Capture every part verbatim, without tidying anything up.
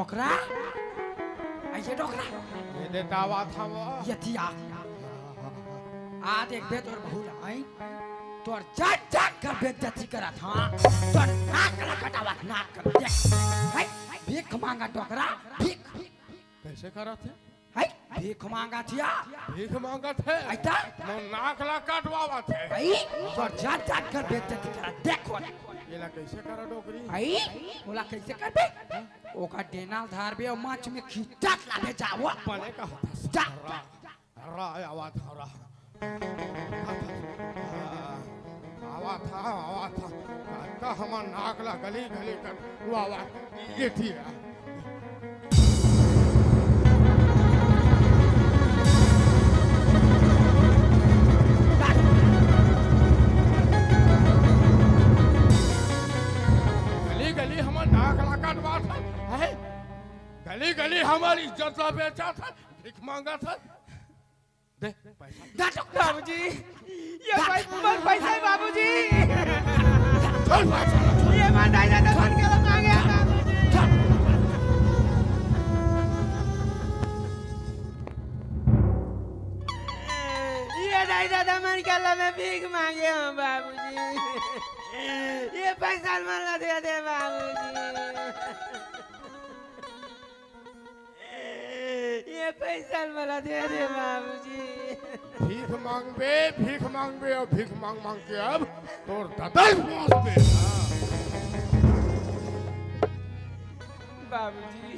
डोकरा, अइसे डोकरा। ये देता आवा था वो। ये थिया। आ देखबे तोर बहू ला, आई? तोर जान जान कर बेइज्जती करत हँव। तोर नाक ला कटावत, नाक ला देख। आई? भीख मांगा डोकरा, भीख। कइसे करत हे? आई? भीख मांगा थिया। भीख मांगत हे। आई त? मोर नाक ला कटवावत हे। आई? तोर जान जान कर बेइज्जती करत, देखो। एला कइसे करा डोकरी? आई? ओला कइसे करबे? ओकर डेना ल धरबे अउ मंच में खींचत लाबे जावो। बने कहत हस। जा। रा, रा, आवा था, रा। आवा था, आवा था। त हमर नाक ला गली, गली कर, वा, वा, ये थी। गली, गली हमर नाक ला कटवा था, हैं? गली गली हमर इज्जत ला बेचा था, भीख मांगा था। दे पैसा। बाबूजी, ये पैसा, मोर पैसा है बाबूजी। चल, चल, चल। ये मोर दाई ददा मन के ला मांगे हे बाबूजी। चल। ये दाई ददा मन के ला मैं भीख मांगे हँव बाबूजी। ये पैसा मोला दे दे बाबूजी। ये पैसा मोला दे दे बाबूजी। भीख मांगबे, भीख मांगबे अउ भीख मांग मांग के अब तोर ददा ल पहुंचबे। बाबूजी।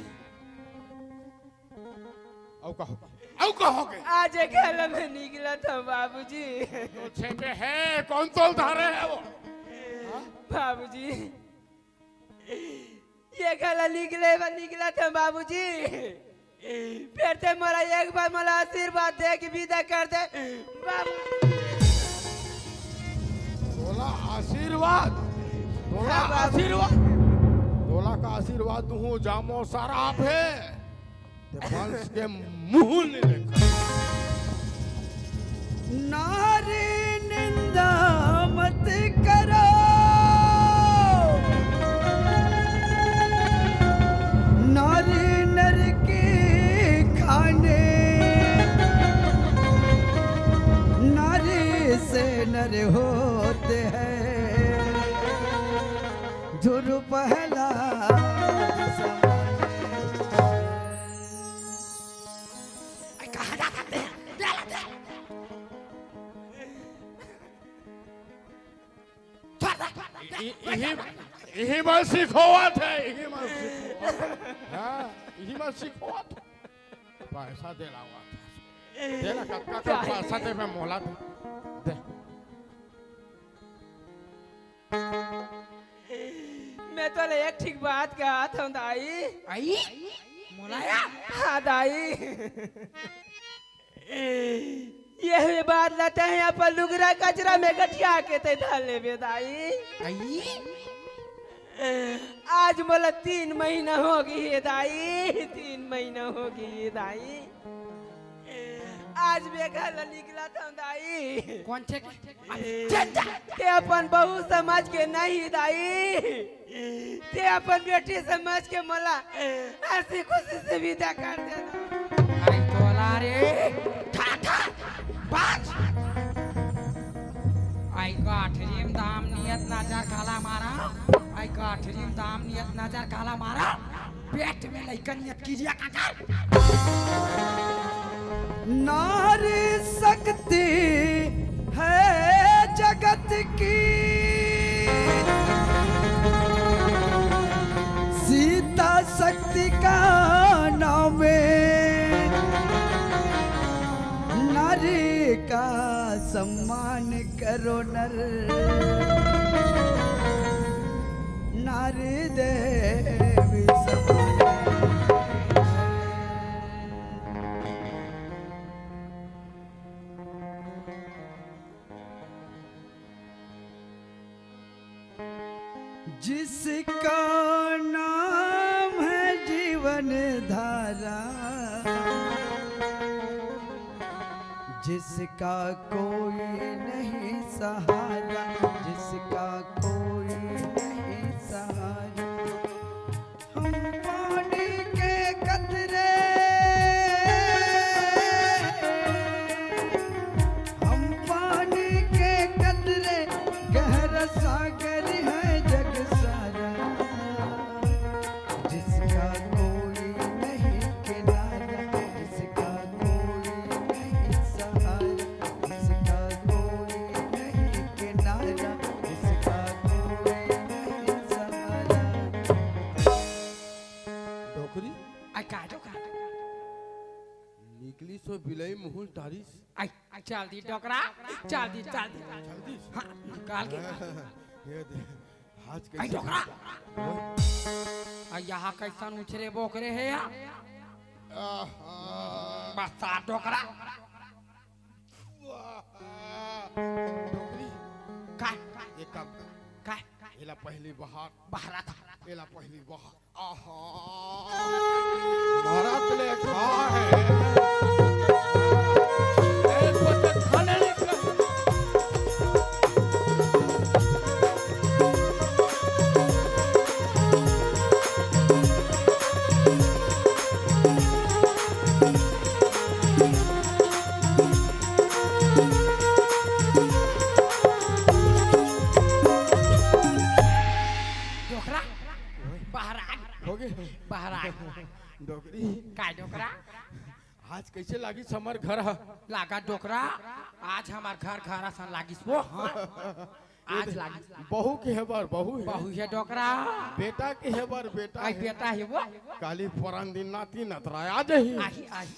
अउ कहो, अउ कहो के? आज ये घर में निकलत हँव बाबूजी। तो छेपे हे, कोन तोल धरे हे वो? बाबूजी। ये घर ला निकले बर निकलत हँव बाबूजी। फेर ते मोला एक बार मोला आशीर्वाद दे के विदा कर दे बाबू। तोला आशीर्वाद, तोला हाँ बाबू। आशीर्वाद, तोला का आशीर्वाद दूँ, जा मोर सराप हे। ते बंस के मुंह ले देखा। नारी निंदा मत करो, नारी नर के खाने, नारी से नर होते हैं। ध्रुव पहला। अरे, कहाँ जा सकते हैं? क्या लाते हैं? छोड़ दे, छोड़ दे, इ-, इ-, इही, इही मन सिखोवत हे, इही मन सिखोवत हे। हाँ, इही मन सिखोवत हे। पैसा दे लावत हे। दे ना, कतका का पैसा दे, मैं मोला दे। दे। मैं तोला एक ठीक बात कहत हँव दाई। आई? मोला या? हाँ दाई। ये बात ला तैं अपन लुगरा कचरा में गठिया के तैं धर लेबे दाई। आई? आज मोला तीन महीना हो गे हे दाई, तीन महीना हो गे हे दाई। आज मैं घर ला निकलत हँव दाई। कोन छे? चल जा। ते अपन बहू समझ के नहीं दाई, ते अपन बेटी समझ के मोला हँसी खुशी से विदा कर दे। आई तोला रे, ठा, ठा, बाज। आई गठरी म दाम नियत नजर काला मारा, आई गठरी म दाम नियत नजर काला मारा। पेट में लइका नियत किरिया काकर। नारी शक्ति है जगत की, सीता शक्ति का नाम है। नारी का सम्मान करो नर, नारी देवी समान। जिसका नाम है जीवन धारा, जिसका कोई नहीं सहारा, जिसका कोई नहीं सहारा। हम पानी के डारिस। आई, चल दी डोकरा, चल दी, चल दी। चल दी। हाँ, निकाल के। ये दे, आज आई कैसे डोकरा। ओए। आ, यहाँ कैसन उछरे बोकरे हे या? आहा। बस्ता डोकरा। डोकरी। का? एक काम कर। का? एला पहली बाहर। बाहर आ था। एला पहली बाहर। आहा। भारत ले खा है। एक बच्चा खाने नहीं खा। डोकरा, बाहर आ। हो गए? बाहर आ। डोकरी। काय डोकरा? आज कैसे लागिस हमर घर ह? लागा डोकरा, आज हमर घर, घर असन लागिस वो। हाँ। आज लागिस। बहू के हे बर, बहू हे। बहू हे डोकरा। बेटा के हे बर, बेटा आई हे। बेटा हे वो। काली परन दिन नाती नतरा आ जाही। आही, आही।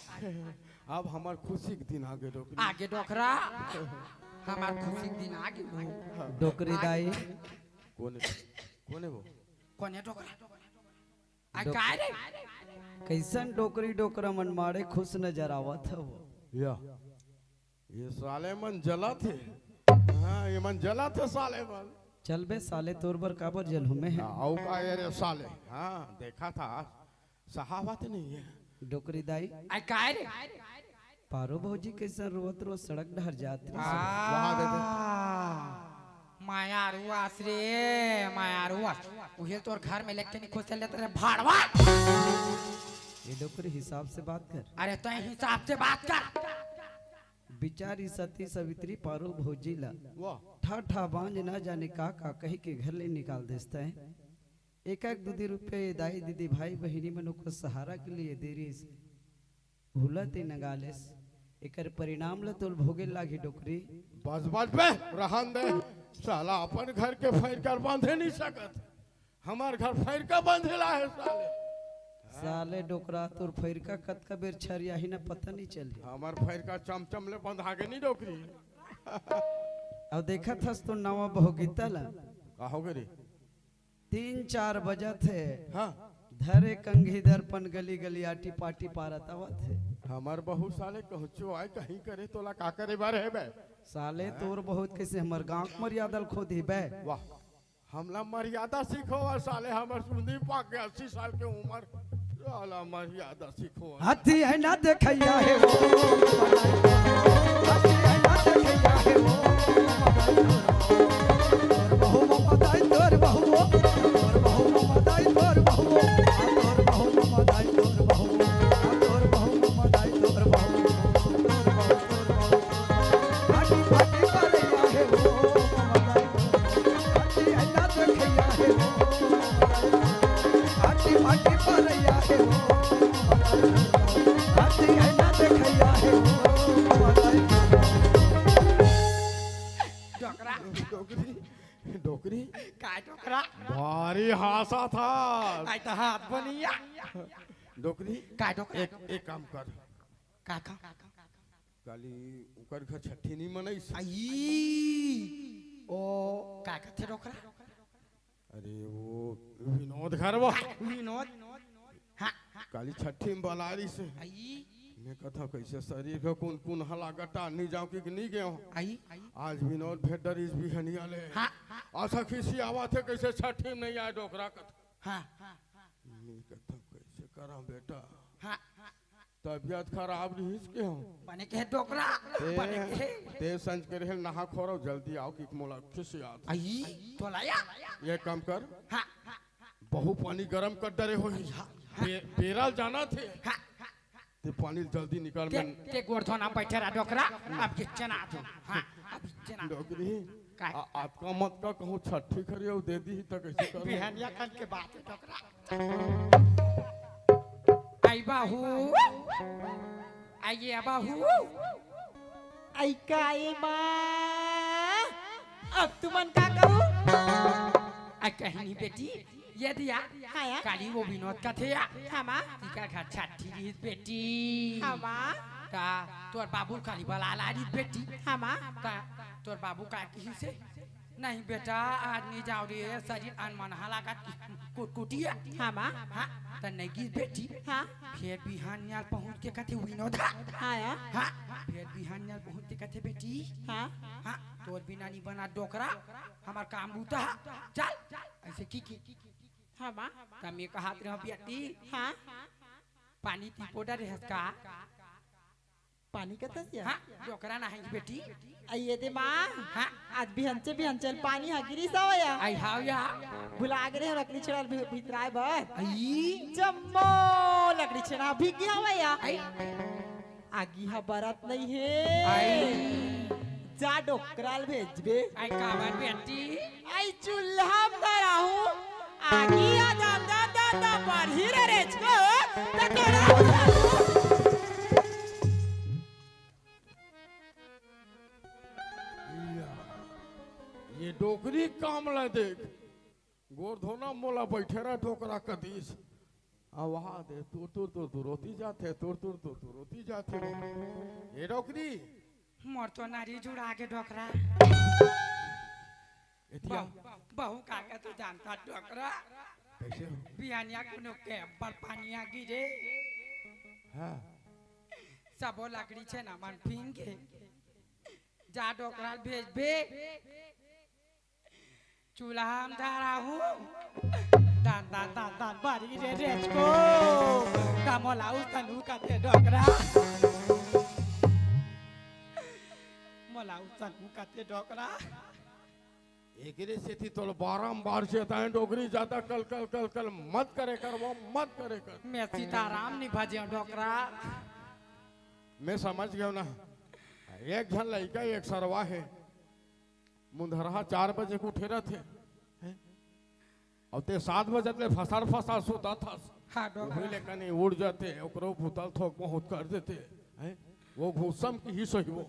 अब हमर खुशी के दिन आगे डोकरी। आगे डोकरा। हमर खुशी के दिन आगे वो। डोकरी दाई। कोने, कोने वो? कोने डोकरा? आ, डोक- काय रे? कैसन डोकरी डोकरा मन माड़े खुश नजर आवत हव? या, ये साले मन जलत हे। हाँ, ये मन जलत हे साले मन। चल बे साले, तोर बर काबर जलहूँ मैं? हाँ, अउ का ये रे साले? हाँ, देखा था, सहावत नहीं है। डोकरी दाई। आ, काय रे? पारो भौजी कैसन रोवत रोवत सड़क डहर जात रहिस। आ, वहाँ दे दे। मायारू आस रे, मायारू आस। उहे तोर घर में लेके नहीं खुश लेते रे भाड़वा। ये डोकरी हिसाब से बात कर। अरे तो हिसाब से बात कर। बिचारी सती सवित्री पारो भौजी ला वाह। ठा ठा बांझ ना जाने का का कही के घर ले निकाल देसता है। एक एक दू दू रुपया ये दाई दीदी भाई बहिनी मन ओकर सहारा के लिए दे रहिस। भूलत ही नगालेस, एकर परिणाम ल तोल भोगे लागी डोकरी। बस बस बे, रहन दे। साला अपन घर के फैर कर बांधे नहीं सकत, हमार घर फैर का बांधे ला है साले। साले डोकरा, तोर फैर का कतका बेर छरियाही ना पता नहीं चली। हमार फैर का चमचम ले बंधा के नहीं डोकरी। अब देखत हस तो नवा बहुगिता ला। का हो गे रे? तीन चार बजत हे। हाँ। धरे कंघी दर्पण गली गली आटी पाटी पारत आवत हे। हमर बहू साले कहचो आय कहीं करे तोला का करे बारे हे बे? साले हाँ। तोर बहुत कैसे हमर गांव के मर्यादा ल खो दी बे। वाह। हमला मर्यादा सिखो और साले हमर सुंदी पाक के अस्सी साल के उम्र। साला मर्यादा सिखो। हाथी है ना देखैया हे वो। हाथी है ना देखैया हे वो। तोर बहू ममताई तोर बहू। तोर बहू ममताई तोर बहू। तोर बहू ममताई तोर बहू। तोर बहू ममताई तोर बहू। तोर बहू, तोर बहू, तोर बहू। फाटी, फाटी परैया हे वो, ममताई तोर बहू। फाटी, ऐना देखैया हे वो, ममताई तोर बहू। फाटी, फाटी परैया हे वो, ममताई तोर बहू। फाटी, ऐना देखैया हे वो, ममताई तोर बहू। डोकरा। डोकरी, डोकरी। काय डोकरा? भारी हाँसत हस। आय त हाथ बनिया। डोकरी। काय डोकरा? एक, एक काम कर। का, का? काली ओकर घर छट्ठी नहीं मनइस। आई। ओ, का कथे डोकरा? अरे वो विनोद घर वो। विनोद? हाँ। काली छट्ठी में बला रहिस हे। आई। मैं कथा कैसे शरीर का कुन कुन हला गटा नहीं जाओ कि नहीं गयो। आई। आज विनोद भेट डरिस बिहनिया ले। हाँ। असा खिसियावत हे कैसे छट्ठी में नहीं आय डोकरा कथा। हाँ। मैं कथा कैसे करा बेटा। हाँ। तबियत खराब रहिस के हो। बने के डोकरा, ते, बने के। ते संझ के रहे नहा खोरो, जल्दी आओ कि मोला खिसियात। आई, तोला या? ये काम कर। हाँ। बहू पानी गरम कर डरे होही। हाँ। बे-, बेरा ल जाना थे। हाँ। ते पानी ल जल्दी निकाल ते, मन। ते गोड़ धोना बैठे रहा डोकरा, अब किचन आ तू। हाँ, अब किचन आ। डोकरी, का? आ, आपका मत का कहूँ छट्ठी करियो दे दी त कैसे करूँ? बिहनिया कन के बात हे डोकरा। आई बाहू, आई ये बाहू। आई का ए माँ, अब तुमन का करू? आई कहीं नहीं बेटी, ये दिया। हाँ या? काली वो विनोद कथे या। हाँ माँ। तिकर घर छट्ठी रहिस बेटी। हाँ माँ। का तोर बाबू ल खाली बला ला रहिस बेटी। हाँ माँ। का तोर बाबू का किहिस हे? नहीं बेटा, आज नहीं जाव रे, शरीर अनमनहा लागत कुटकुटिया। हाँ माँ। हाँ, त नहीं गिस बेटी। हाँ। फेर बिहान नियाल पहुँच के कथे विनोदा। हाँ यार। हाँ, फेर बिहान नियाल पहुँच के कथे बेटी। हाँ। हाँ, तोर बिना नहीं बना डोकरा, हमार काम बूता। चल, ऐसे की की। हाँ माँ। त मैं कहत रहूँ बेटी। हाँ। पानी पी पोडर रहस का? पानी कथस या? हाँ, डोकरा नहाही बेटी। अई ये दे माँ। हाँ। आज बिहनचे बिहनचे पानी ह गिरिस हवय या। अई हाव या। भुला गे रहे लकड़ी छेड़ा ल भि-, भितराए बर। अई। जम्मो लकड़ी छेड़ा भीग गे हवय या। अई। आगी ह बरत नहीं हे। अई। जा डोकरा ल भेजबे। अई काबर बेटी? अई चूल्हा म धराहूँ, आगी आ दम दम दम दम बरही रे रेचको, त केना हो जाहू? या, ये डोकरी काम ला देख, गोर धोना मोला बैठे रह डोकरा कदीस। आ वहा दे, तुर तुर तुर तुर रोती जाथे, तुर तुर तुर तुर रोती जाथे। ये डोकरी। मोर तो नारी जुड़ा के डोकरा। एतिया। बहू, बहू काका तू जानता डोकरा। कैसे हो? बिहानिया कोनो के ऊपर पानी आ गिरे। हाँ। सबो लकड़ी छेना मन फिंगे। जा डोकरा ल भेजबे। चूल्हा म धराहूँ। दान, दान, दान, दान, बारी रे रेचको। का मोला उसनु कथे डोकरा। मोला उसनु कथे डोकरा। एकरे सेती तोला बारंबार चेताएं डोकरी, ज्यादा कल, कल, कल, कल मत करे कर, वो मत करे कर। मैं सीताराम नहीं भजे डोकरा। मैं समझ गया ना। एक झन लइका, एक सरवा हे। मुंधरहा चार बजे के उठे रथे, हैं? अउ ते सात बजे ले फसार फसार सुता थस। हाँ, डोकरा। वही ले कनी उठ जाते, ओकरो भूतल थोक बहुत कर देते, हैं? वो घूसम की ही सही वो।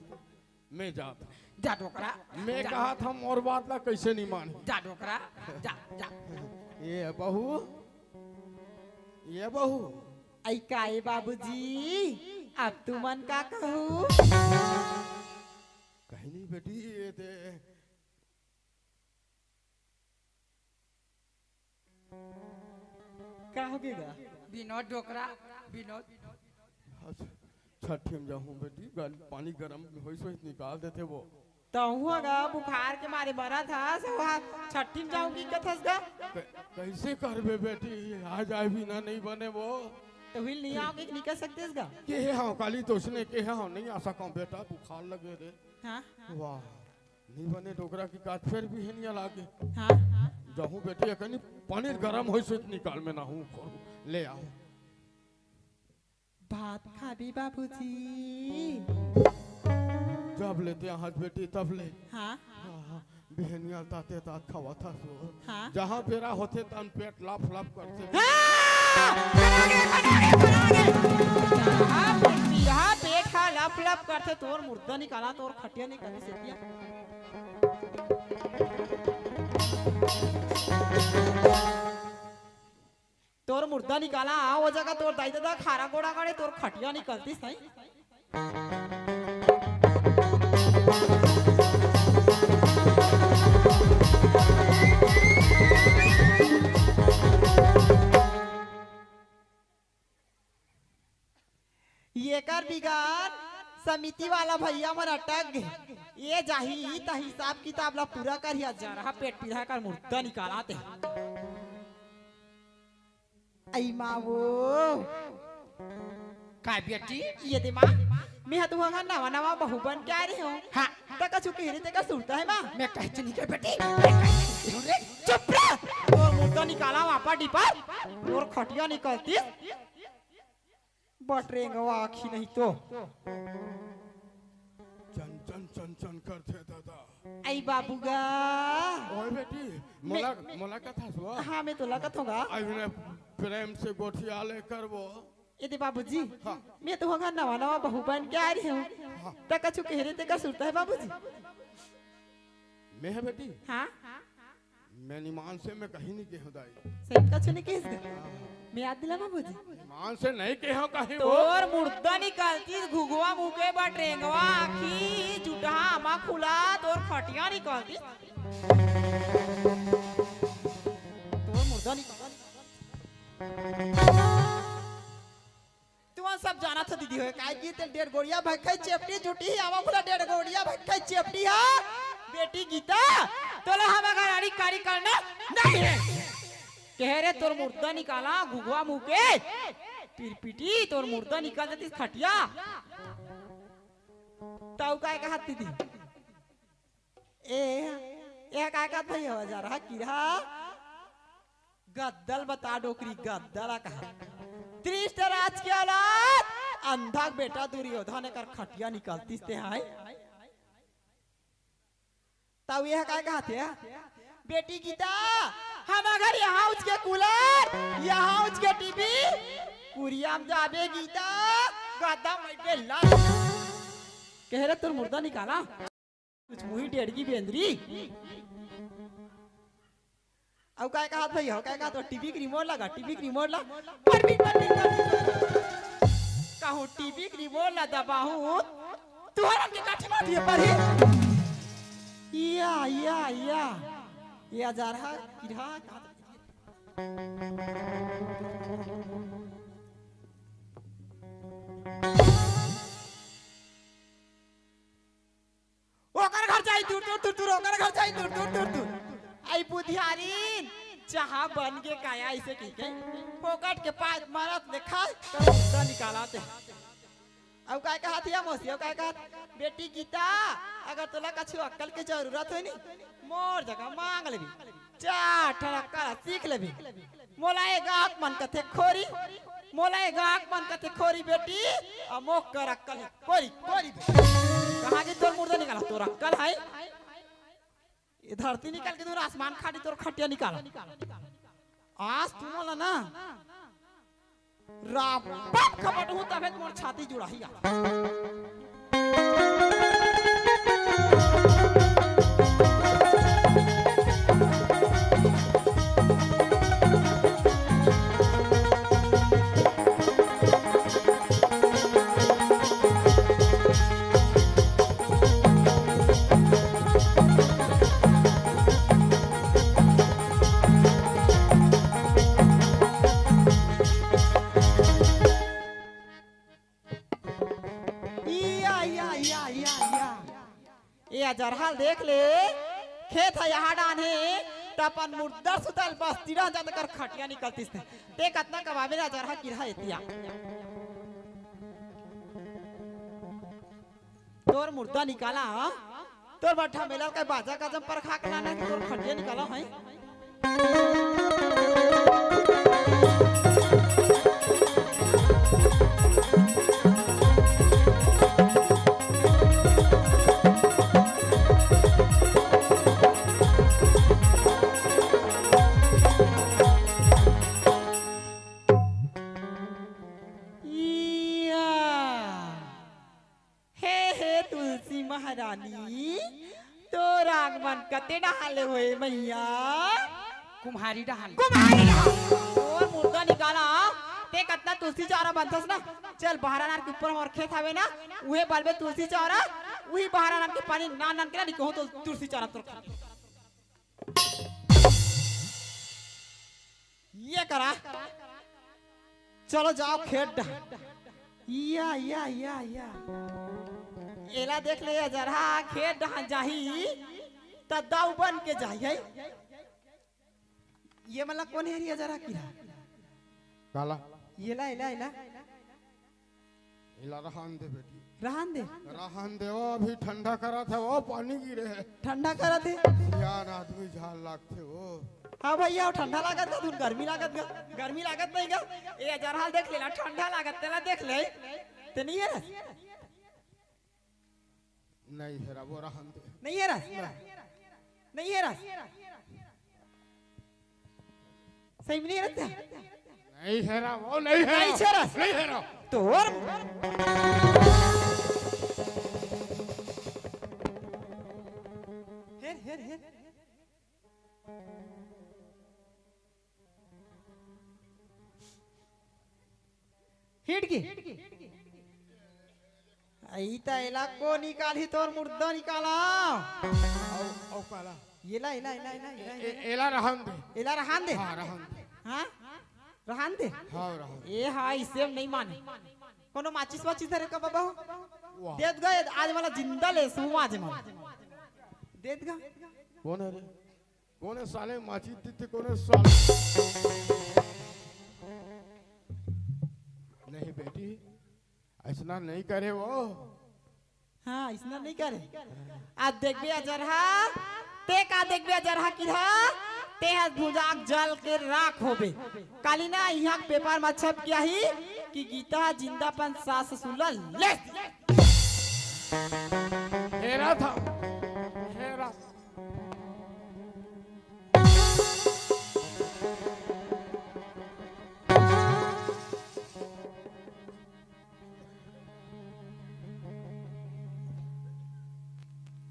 मैं जात। जा डोकरा। मैं जा। कहा था मोर बात ला कैसे नहीं मानी? जा डोकरा, जा, जा। ये बहू, ये बहू। अई का ए बाबूजी, अब तुमन का कहू? कहीं नहीं बेटी, ये दे। का हो गे गा? विनोद डोकरा, विनोद। अच्छा, छठी में जाहूँ बेटी, गल-, पानी गरम होइस होइस निकाल देथे वो। तहूँ ह गा बुखार के मारे मरत हस, वहाँ छठी में जाहूँ की कथस गा? क-, कैसे करबे बेटी, आ जाए बिना नहीं बने वो। तो हिल नहीं आओगे कि निकल सकते गा? केहे हव काली तो उसने केहे हव नहीं आ सकव बेटा, बुखार लगे रे। हाँ। वाह। नहीं बने डोकरा की काट फेर बिहनिया लागे। हाँ। जाहूँ बेटी, एकनी पनीर गरम होइस होइस निकाल में ना हूँ, ले आओ। भात खाबी बाबूजी? जब लेते हाथ बेटी तब ले। हाँ। हाँ, हाँ, बिहनिया ताते तात खावा था सो। हाँ। जहाँ बेरा होथे तन पेट लप लप करथे। हाँ! खड़ा गे, खड़ा गे, खड़ा गे। जहाँ पेट, जहाँ पेट हा लप लप करथे, तोर मुर्दा निकाला, तोर खटिया निकाली सेतिया। तोर मुर्दा निकाला, आ, वो जगह तोर दाई ददा खारा गोड़ा गड़े, तोर खटिया निकलती सही। येकर बिगाड़ समिति वाला भैया मन अटक गे। ये जाही त हिसाब किताब ला पूरा करही, जरहा पेट पीढ़ा कर मुर्दा निकाला ते। अई माँ वो। काय बेटी? ये दे माँ, मैं हा तुहर घर नवा नवा बहू बन के आए रहे हूँ। हाँ। त कछु कहे रहे ते का सुरता हे माँ? मैं कहे नहीं के बेटी, मैं कहे नहीं रे। चुप रह। तोर मुर्दा निकाला वापा डिपर, तोर खटिया निकलती। बटरेंगवा आँखी नहीं तो। चन चन चन चन करथे दादा। अई बाबू गा। ओए बेटी, मैं, मोला, मैं, मोला कथस वो? हाँ, मैं तोला कथों गा। अई मैं प्रेम से गोठिया ले करबो। ए दे बाबूजी, हाँ। मैं तो घर नवा नवा बहू बन के आ रहे हूँ। हाँ। त कछु कहे रहे ते का सुरता हे बाबूजी? मैं हा बेटी? हाँ। मैं निमान से मैं कहीं नहीं कहे दाई। सही कछु नहीं कहिस गा? हाँ। मैं याद दिलावा भौजी। ईमान से नहीं कहे हो कहीं वो। तोर मुर्दा निकालतीस, घुघवा मुँह के बटरेंगवा, आँखी जुटहा आमा खुला, तोर खटिया निकालतीस। तोर मुर्दा निकाल। तुमन सब जानत हो दीदी होय, काहे कि तेल डेढ़ गोड़िया भक्खई चेपटी जुटी ही, आमा खुला डेढ़ गोड़िया भक्खई चेपटी हा। बेटी गीता, तोला हम अगर आड़ी कारी करना नहीं है। कहे रे तोर मुर्दा निकाला, घुघवा मुँह के, पिरपिटी, तोर मुर्दा निकाल देतीस खटिया। तउ काय कहत दीदी? ए, ए काय कहत भई हो जरा किरा? गद्दल बता डोकरी, गद्दल कहा। धृतराष्ट्र के औलाद, अंधा बेटा दुर्योधन एकर खटिया निकालतीस ते हाय। तउ यह काय कहत हे? बेटी गीता, हमर घर यहाँ उचके कूलर, यहाँ उचके टीवी, कुरिया म जाबे गीता, गद्दा मइबे लाल। कहे रे तोर मुर्दा निकाला, कुछ मुही डेढ़गी बेंदरी। अउ काय कहत भई हो, काय कहत हो? टीवी के रिमोट लगा, टीवी के रिमोट ला। परबिट, परबिट, परबिट। कहूँ टीवी के रिमोट ला दबाहूँ, तुहर के काठी मार दिए परही। या, या, या। या जरहा, किरहा, ओकर घर जाई दूर, दूर, दूर, दूर, ओकर घर जाई दूर, दूर, दूर, दूर। आई बुधियारिन, जहाँ बन के काया अइसे कहिके, फोकट के पाँच मरत ले खाए, तो मुर्दा निकालत हे। अउ काय कहत हे मौसी, अउ काय कहत? बेटी गीता, अगर तोला कछु अक्कल के जरूरत होय नी, मोर जगह मांग लेबे। चार ठन अक्कल सीख लेबे। मोला ए गाँव के मन कथे खोरी, मोला ए गाँव के मन कथे खोरी बेटी, अउ मोकर अक्कल हे कोरी, कोरी बेटी। कहाँ गे तोर मुर्दा निकाला, तोर अक्कल हे? ए धरती निकाल के तोर आसमान खाड़ी तोर खटिया निकाला। आज तुमन ला ना राम बाप खपटहूँ तभे मोर छाती जुड़ाही आ। या, या, या, या, या। ए अजरहा ल देख ले, खेत ह यहाँ डान हे, त अपन मुर्दा सुतल बस्ती डान जात कर खटिया निकलतीस ते। ते कतना कमाबे रे अजरहा किरहा एतिया। तोर मुर्दा निकाला, हाँ? तोर बर ठमेला ल काय बाजा गाजा म परखा के लाना कि तोर खटिया निकाला, हैं? या। हे, हे तुलसी महारानी, तोर आगमन कते डहान ले होय मैया? कुम्हारी डहान। कुम्हारी डहान। तोर मुर्दा निकाला, ते कतना तुलसी चौरा बनथस ना? चल, बहरा नार के ऊपर हमर खेत हवे ना, उहे बलबे तुलसी चौरा, उही बहरा नार के पानी नान नान के ना निकहो तो तुलसी चौरा तोर। ये करा। चलो जाओ खेत डहान। या, या, या, या। एला देख ले, अजरहा खेत डहान जाही, त दाऊ बन के जाही, है? ये मन ला कोन हे रे अजरहा किरहा? काला? एला, एला, एला। एला रहन दे बेटी। रहन दे। रहन दे, वो अभी ठंडा करत हे, वो पानी गिरे हे। ठंडा करत हे। सियान आदमी झाल लागथे वो। हाँ भैया, वो ठंडा लागत गा, तुन गर्मी लागत गा, गर्मी लागत नहीं गा। ए अजरहा ल देख लेला, ठंडा लागत, तेला देख ले। ते नहीं हे रे? नहीं हेरा, वो रहन दे। नहीं हेरा? नहीं हेरा? सही में नहीं हेरा? नहीं हेरा, वो नहीं हेरा। नहीं हेरा? नहीं हेरा। तो और हेर, हेर, हेर। हिट के। ई त एला को निकालही, तोर मुर्दा निकाला। अउ, अउ काला? एला, एला, एला, एला, एला, ए-, एला। एला रहन दे। एला रहन दे। हाँ, रहन दे। हाँ? रहन दे। हाँ, रहन दे। ए हाँ, इसे हम नहीं माने। कोनो माचिस वाचिस धरे का बाबा हो? वाह। देत गए, आज वाला जिंदा ले, सुमा आज मन। देत गा। कौन है रे? कोने साले माची तिथि कोने साले? नहीं बेटी, ऐसना नहीं करे वो। हाँ, ऐसना नहीं करे। आज देखबे अजरहा, ते का देखबे अजरहा किहा, ते हस भुजाक जल के राख होबे। काली ना इहाँ के पेपर म छप के आही कि गीता जिंदा अपन सास ससुर ल ले। हेरा था, हेरा।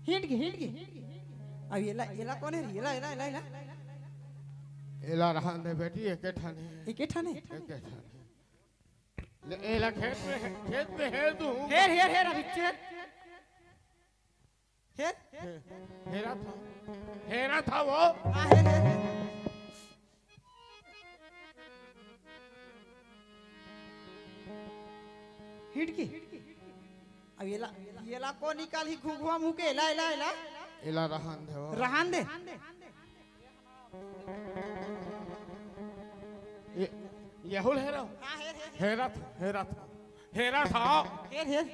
हिट गे, हिट गे। अब एला, एला कोन हे रे? एला, एला, एला, एला। एला रहन दे बेटी, एके ठन हे। एके ठन हे? एके ठन हे। ले, एला खेत में, खेत में हेर दूँ। हेर, हेर, हेर, अभी हेर। हेर। हे-, हेरा था। हेरा था वो। हाँ, हेर, हेर, हेर। हिट के। अब एला, एला को निकालही घुघुवा मुँह के, एला, एला, एला। एला रहन दे वो। रहन दे। ये, ये हुल हेरा। हाँ, हेर, हेर, हेर। हेरा था, हेरा था, हेरा था। हेर, हेर।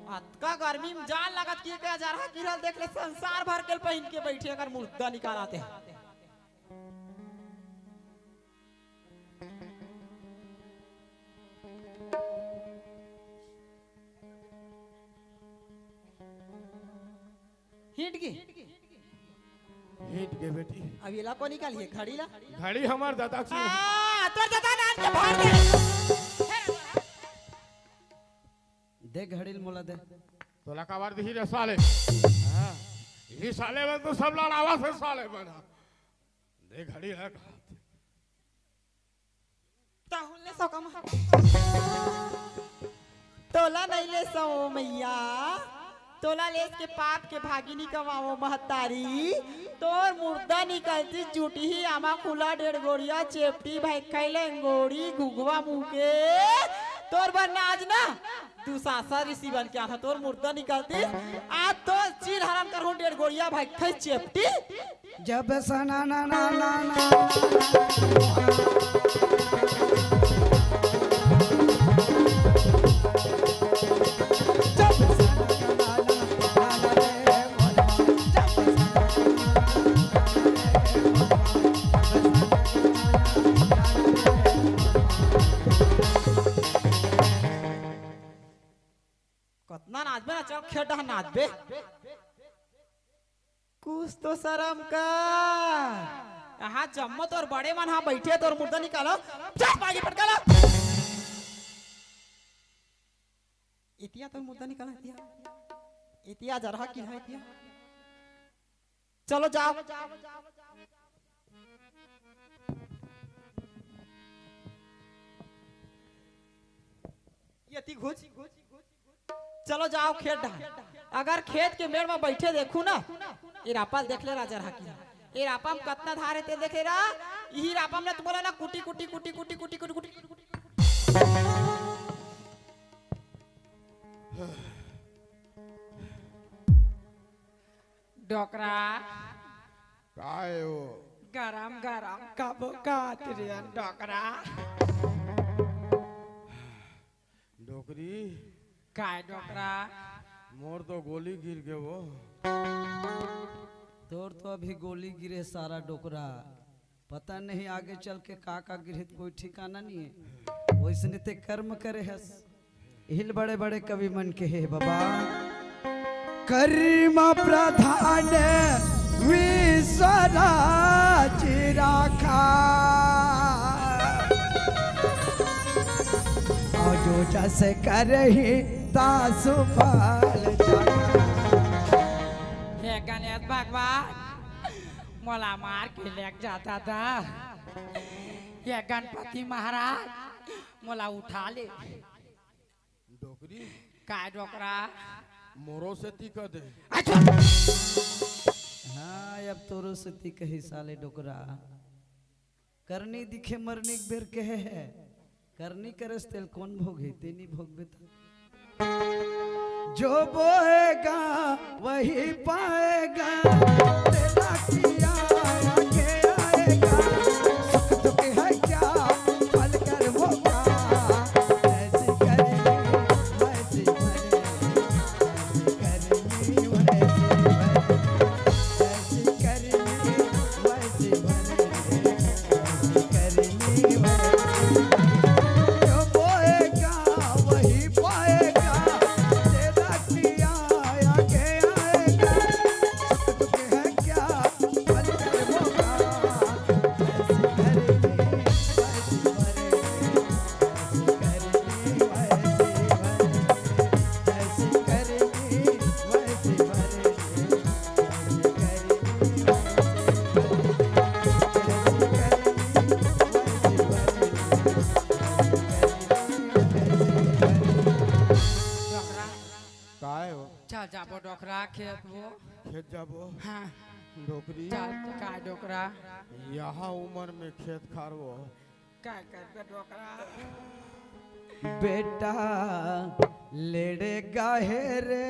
अतका गर्मी में जान लागत कि एक हजार हा किरल देख ले, संसार भर के पहिन के बैठे, अगर मुर्दा निकाल आते हैं। हिट गे। हिट गे बेटी। अब एला को निकालिए, घड़ी ला। घड़ी हमार दादा की। आ, तोर दादा नान के भर दे। दे घड़ी ल मोला दे। तोला काबर दिही रे साले? हाँ। इही साले मन तो सब लड़ावत हे साले मन। दे घड़ी ला। ताहुल ले सो कमा। तोला नहीं ले सो मैया, तोला लेस के पाप के भागी नी कमावो महतारी। तोर मुर्दा निकलती जुटी ही आमा खुला डेढ़ गोड़िया चेपटी भाई खैले गोड़ी घुघवा मुँह के। तोर बर नाज ना दुसासा ऋषि बन के आथा, तोर मुर्दा निकलती। आज तो चीर हरण करहूँ डेढ़ गोड़िया भाई खै चेपटी। जब सना ना ना ना ना। कतना नाचबे ना, चल खेत डहर नाचबे। कुछ तो शरम कर। यहाँ जम्मो तोर बड़े मन हा बैठे, तोर मुर्दा निकालो। चल बागी पटकालो। इतिया तोर मुर्दा निकालो, इतिया। इतिया जरहा की है, इतिया। चलो जाओ। ये ती घुस। चलो जाओ खेत डहर। अगर खेत के मेड़ में बैठे देखू ना, ये रापा ल देख ले राजा रहा की। ये रापा में कतना धार हे ते देखे रा। यही रापा में ना तुम्हारा ना कुटी, कुटी, कुटी, कुटी, कुटी, कुटी, कुटी, कुटी। डोकरा। काय हो? गरम गरम कबो कात रियन डोकरा। डोकरी। काय डोकरा? मोर तो गोली गिर गे वो। तोर तो अभी गोली गिरे सारा डोकरा। पता नहीं आगे चल के का का गिरहित, कोई ठिकाना नहीं है। वैसने ते कर्म करे हस। इहिल बड़े बड़े कवि मन के हे बाबा। कर्म प्रधान विश्व राज राखा। और जो जस करही तासु फल चाखा। हे गणेश भगवान, मोला मार के लेग जाता था। हे गणपति महाराज, मोला उठा ले। डोकरी। काय डोकरा? मोरो सेती कर दे। हाँ, अब तोरो सेती कही साले डोकरा। करनी दिखे मरनी के बेर कहे हे। करनी करस तेला कोन भोगही, ते नी भोगबे त। जो बोएगा वही पाएगा, तेरा किया आगे आएगा। सुख दुख है क्या, फल कर्मों का। ऐसी करनी, वैसी भरनी, ऐसी करनी, वैसी भरनी, ऐसी करनी, वैसी भरनी। जो बोएगा वही पाएगा, तेरा किया आगे आएगा। सुख दुख है क्या, फल कर्मों का। ऐसी करनी, वैसी भरनी, ऐसी करनी, वैसी भरनी, ऐसी करनी, वैसी भरनी। डोकरा। काय हो? चल जाबो डोकरा खेत वो। खेत जाबो? हाँ। डोकरी? चल, काय डोकरा? यहाँ उमर में खेत खारबो? काय करबे डोकरा? बेटा लेड़े गहे रे,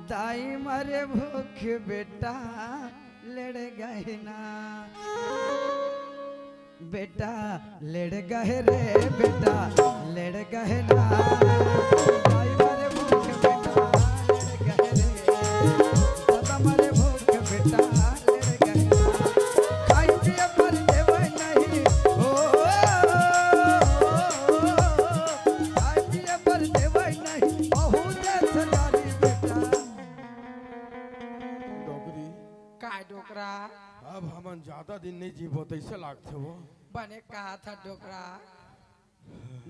दाई मरे भूख बेटा लेड़े गहे ना। बेटा लेड़ गहे रे, बेटा लेड़ गहे ना। दाई मरे भूख बेटा लेड़ गहे रे, दादा मरे भूख बेटा लेड़ गहे ना। खाई पिए पर देवे नहीं, ओ, खाई पिए पर देवे नहीं, बहुत सदारी बेटा। डोकरी। काय डोकरा? अब हमन ज्यादा दिन नहीं जीबो, तइसे लागथे वो। बने कहा था डोकरा।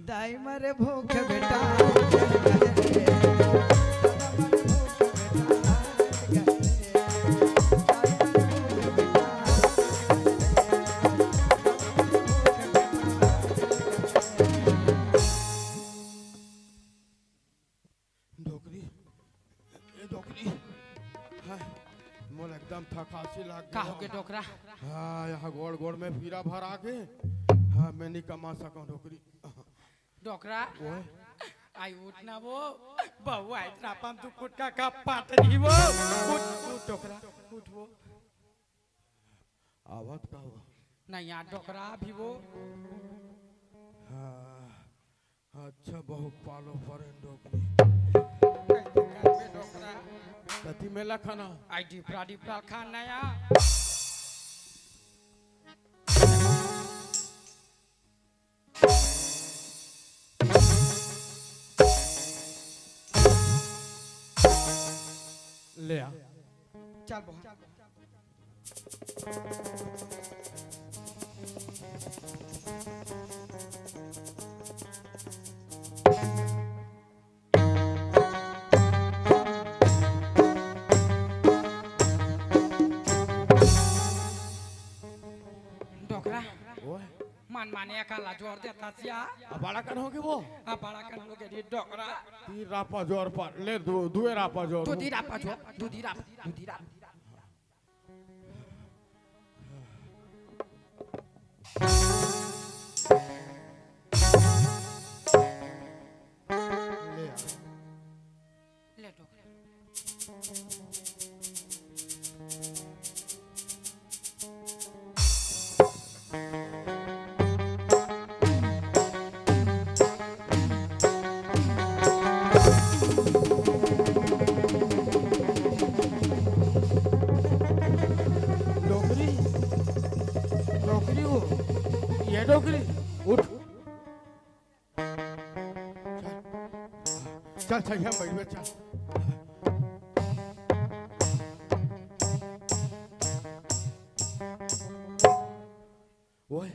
दाई मरे भूख बेटा, दादा मरे भूख बेटा, दाई मरे भूख बेटा। डोकरी, ए डोकरी, हाँ, मोला एकदम थकासी लाग का गे। होगे डोकरा? हाँ, यहाँ गोड़ गोड़ में पीरा भरा गे। हाँ, मैं नहीं कमा सकूँ डोकरी। डोकरा? ओए। आई उठ ना वो, बहू आई रापम तू कुटका का पात नहीं वो। उठ, उठ डोकरा, उठ वो। आवत का वो? नहीं यार डोकरा भी वो। हाँ। अच्छा, बहुत पालो परेन डोकरी। कति मेला खाना? आई डिपरा डिपरा खाना या। ले आ। चल बहन। डोकरा। ओए। मन माने अकन ला जोर देता सिया। अब बड़ा कन होगे वो? अब बड़ा कन होगे रे डोकरा। तीन रापा जोर पर, ले दू, दुए रापा जोर। दू दी रापा जोर, दू दी रापा, दू दी रापा। ले आ। ले डोकरी। डोकरी, डोकरी वो, ये डोकरी, उठ। चल, चल, यहाँ बैठ, बैठ, चल। ओए।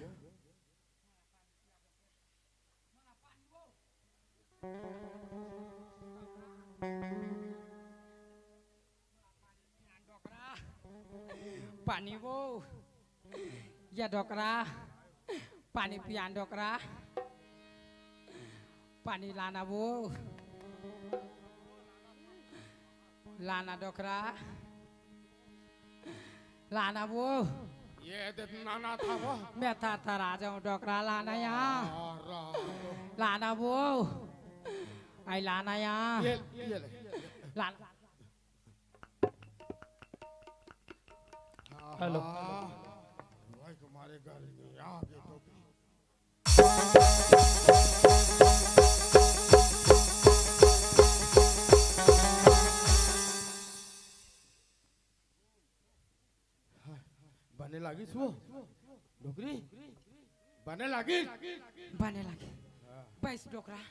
डोकरा, पानी वो, या डोकरा, पानी पियान डोकरा, पानी लाना वो, लाना डोकरा, लाना वो। ये दे नाना था वो। मैं थरथरा जाऊं डोकरा, लाना यहाँ। लाना वो। आई लाना यहाँ। ये, ये ले। लाना। हेलो। भाई तुम्हारे गर्मी आ गई तो। बने लागिस वो डोकरी, बने लागिस। बने लागिस। बइस डोकरा,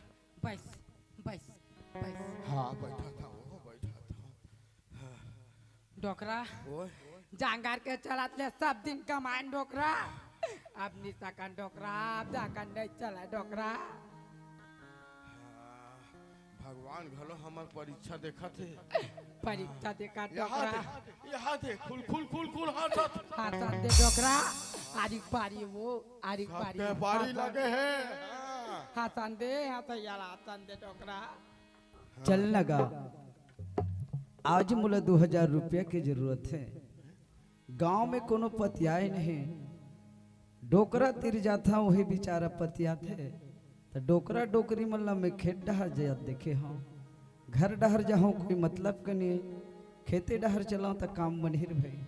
बइस, बइस, बइस। हाँ, बैठा था वो, बैठा था। डोकरा, ओए। जांगर के चलत ले सब दिन कमाएन डोकरा। अब नि सकन डोकरा, अब जांगर नइ चलय डोकरा। हाँ, भगवान घलो हमर परीक्षा देखत हे। परीक्षा देखत यहाँ डोकरा। दे, यहाँ दे, खुल, खुल, खुल, खुल, हाँसत। हाँसत दे डोकरा, आरिक पारी वो, आरिक पारी, सबके पारी हाँसत। लगे हे। हाँ। हाँसन दे, हाँसइया ला हाँसन दे डोकरा। चल न गा, आज मोला दू हजार रुपया के जरूरत हे। गांव में कोनो पतियाए नहीं, डोकरा तीर जाथा, वही बेचारा पतियाथे। त डोकरा डोकरी मन ला मैं खेत डहर जात देखे हंव। घर डहर जाहूं, कोई मतलब के नहीं, खेते डहर चलंव त काम बनही रे भाई।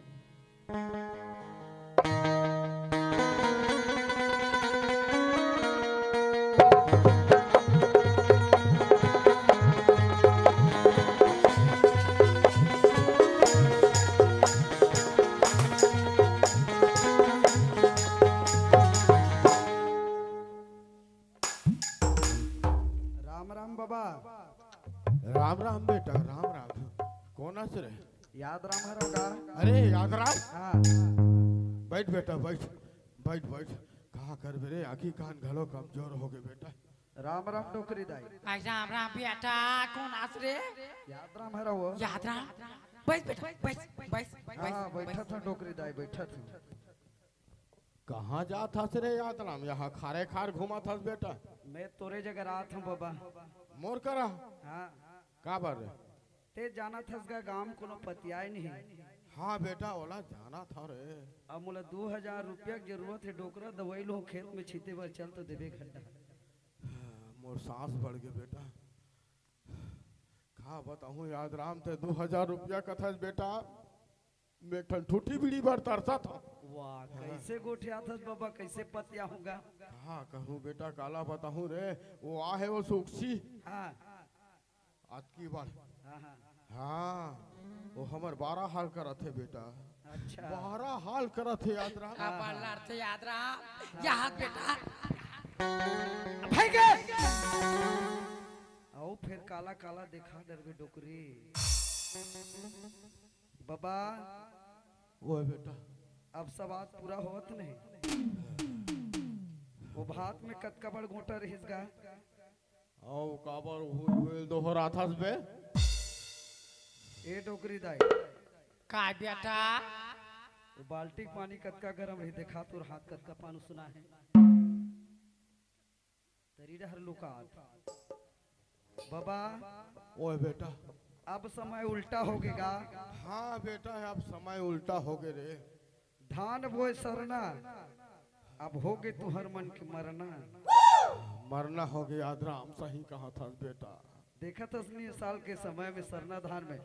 राम राम बाबा। राम राम बेटा, राम राम। कोन अस रे? याद राम हरव का? अरे याद राम। हाँ। बैठ बेटा, बैठ, बैठ, बैठ। का करबे रे, आँखी कान घलो कमजोर होगे बेटा। राम राम डोकरी दाई। आई राम राम बेटा, कोन अस रे? याद राम हरव वो। याद राम। बइस बेटा, बइस, बइस, बइस, हाँ, बइस, बैठा बइस। था डोकरी दाई, बैठा था। कहाँ जात हस रे याद राम? यहाँ खारे खार घूमत हस बेटा। मैं तोरे जगह रहत हंव बाबा। मोर करा? हाँ। काबर रे? ते जानत हस गा, गांव कोनो पतियाए नहीं। हाँ बेटा, ओला जानत हंव रे। अब मोला दू हजार रुपया के जरूरत हे, डोकरा दवई लो खेत में छीते बर, चल तो देबे घंटा। मोर सांस बढ़ गे बेटा। का बताहूँ याद राम, ते दू हजार रुपया कथस बेटा, मैं एक ठन ठूठी बीड़ी बर तरसत हंव। वाह, हाँ। कइसे गोठियाथस बाबा, कइसे पतियाहूँ गा? का कहूँ बेटा, काला बताहूँ रे, वो आहे वो सुकसी। हाँ। अतकी बार। हाँ, हाँ। हाँ, वो हमर बारा हाल करत हे बेटा। अच्छा। बारा हाल करत हे याद राम। हाँ, हाँ। लड़थे याद राम। हाँ। याद बेटा। भाई के। अउ फेर काला काला देखा डरबे डोकरी। बाबा। ओए बेटा। अब सवाद पूरा होवत नहीं। वो भात में कतका बड़ गोटा रहिस गा? अउ काबर हुल हुल दोहराथस बे? ए डोकरी दाई। का बेटा? वो बाल्टी के पानी कतका गरम रही, देखा तोर हाथ कतका पान उसना हे। तरी डहर लुकात। बाबा। ओए बेटा। अब समय उल्टा होगे गा। हाँ बेटा, अब समय उल्टा होगे रे। धान बोए सरना, अब होगे तुहर मन के मरना। मरना होगे याद राम, सही कहत हस बेटा। देखत हस नी साल के समय में सरना धान में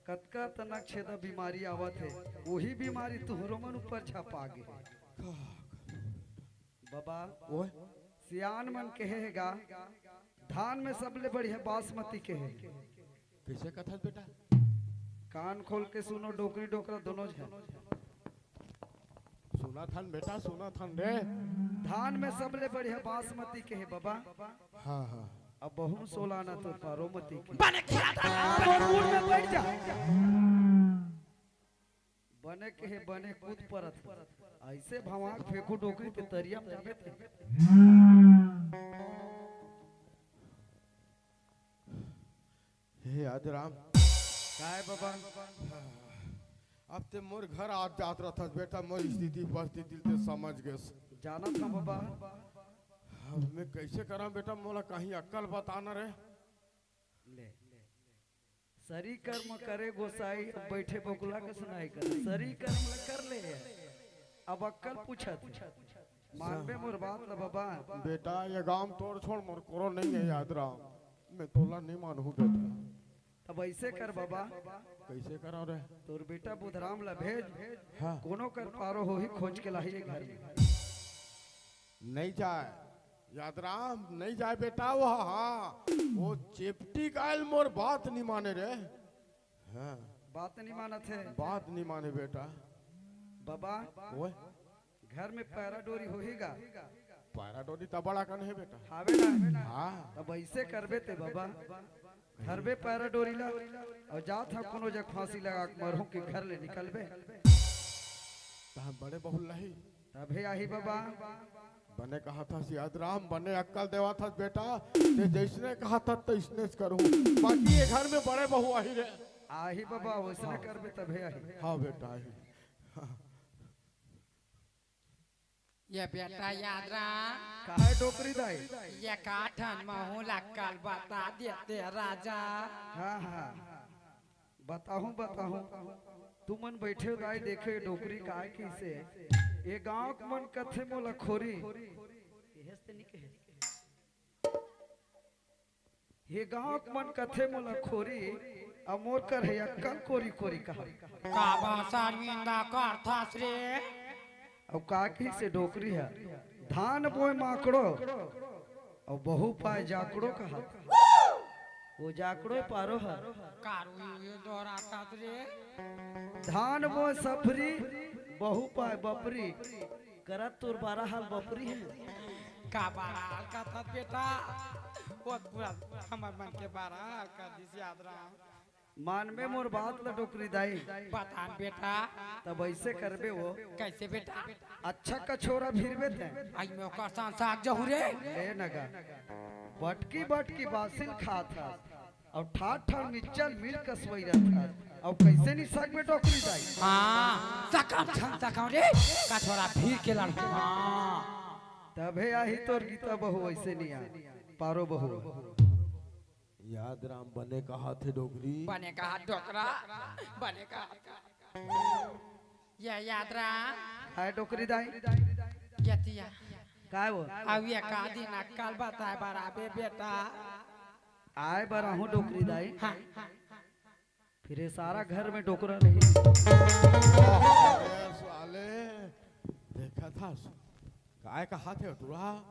कतका तनक छेदा बीमारी आवत हे, वही बीमारी तुहरो मन ऊपर झपा गे हे। का बाबा, ओए। सियान मन कहे हे गा, धान में सबले बढ़िया बासमती कहे हे। कइसे कथस बेटा? कान खोल के सुनो, डोकरी डोकरा दोनों झन। सुनत हन बेटा, सुनत हन रे। धान में सबले बढ़िया बासमती कहे हे बाबा। हाँ, हाँ। अब बहुम सोलाना तो पारोमती के। बने खेला था। हाँ, वो मूड में बैठ जा। बने के हे, बने कूद परत। अइसे भवाक फेंकू डोकरी के तरिया में तरिया थे। हे याद राम। काय बाबा? अब ते मोर घर आ जात रहथस बेटा, मोर स्थिति परिस्थिति ते समझ गेस। जानत हंव बबा। अब मैं कइसे करंव बेटा, मोला कहीं अक्कल बता न रे। ले, सरी कर्म करे गोसाई, अब बइठे बगुला के सुनाई कर। सरी कर्म ल कर ले, अब अक्कल पूछत हे। मानबे मोर बात ल बबा। बेटा, ये गांव तोर छोड़, मोर कोरो नइ हे याद राम, मैं तोला नइ मानहूं बेटा। तब अइसे कर बबा। कइसे करंव रे? तोर बेटा बुधराम ल भेज, हाँ। कोनो कर पारो होही खोज के लाही ये घर में। नइ जाय याद राम, नइ जाय बेटा, वो हाँ, वो चेपटी कायल मोर बात नइ माने रे। हाँ। बात नइ मानत हे। बात नइ माने बेटा। बबा, ओए। घर में पैरा डोरी होही गा? पैरा डोरी त बड़ा कन हे बेटा। हावे ना? हाँ। तब अइसे करबे ते बबा, धरबे पैरा डोरी ला अउ जात हंव कोनो जग फांसी लगा के मरहूं कि घर ले निकलबे। तहां बड़े बहू ल लाही। तभे आही बबा। बने कहत हस याद राम, बने अक्कल देवत हस बेटा, ते जइसने कहत हस तइसने करहूं, बाकी ये घर में बड़े बहू आही रे। आही बबा, वइसने करबे तभे आही। हाँ बेटा आही। ये बेटा याद राम। काहे डोकरी दाई? ये का ठन महूं ल अक्कल बता देते राजा। हाँ, हाँ। बताहूं, बताहूं। तुमन बइठे हो दाई, देखे डोकरी काय कहिसे। ये गांव के मन कथे मोला खोरी। ये गांव के मन कथे मोला खोरी, अउ मोर कर हे अक्कल कोरी कोरी कहा। का भाषा निंदा करथस रे? अउ का कहिसे डोकरी ह, धान बोय माकड़ो, अउ बहू पाय जाकड़ो कहा। वो जाकड़ो पारो ह। कारू ये दोहराथस रे? धान बोय सफरी, बहू पाय बपरी, करत तोर बारह हाल बपरी हे। का बारह हाल कथस बेटा? वो पूरा हमर मन के बारह हाल कर दिस याद राम। मानबे मोर बात ल डोकरी दाई। बता न बेटा। तब अइसे करबे वो। कइसे बेटा? अच्छा कछोरा भिरबे ते। आई मैं ओकर संग साग जहूं रे। ले नगा। बटकी बटकी बासिल खात हस। अउ ठाठ ठाठ मिच्चल मिल कसवई रहत हस। अउ कइसे नइ सकबे डोकरी दाई? हाँ, सकम छन सकम रे। कछोरा भीर के लड़के। हाँ। तभे आही तोर गीता बहू, अइसे नइ आ। पारो बहू। याद राम बने कहत हे डोकरी। बने कहत डोकरा, बने कहत। ये याद राम। हाय डोकरी दाई। ये तिया। काय वो? अउ ये का दिन अक्कल बताय बर आबे बेटा। आय बर आहूं डोकरी दाई। हाँ। फिर ये सारा घर में डोकरा रही। अरे साले, देखत हस, काय कहत हे टुरा?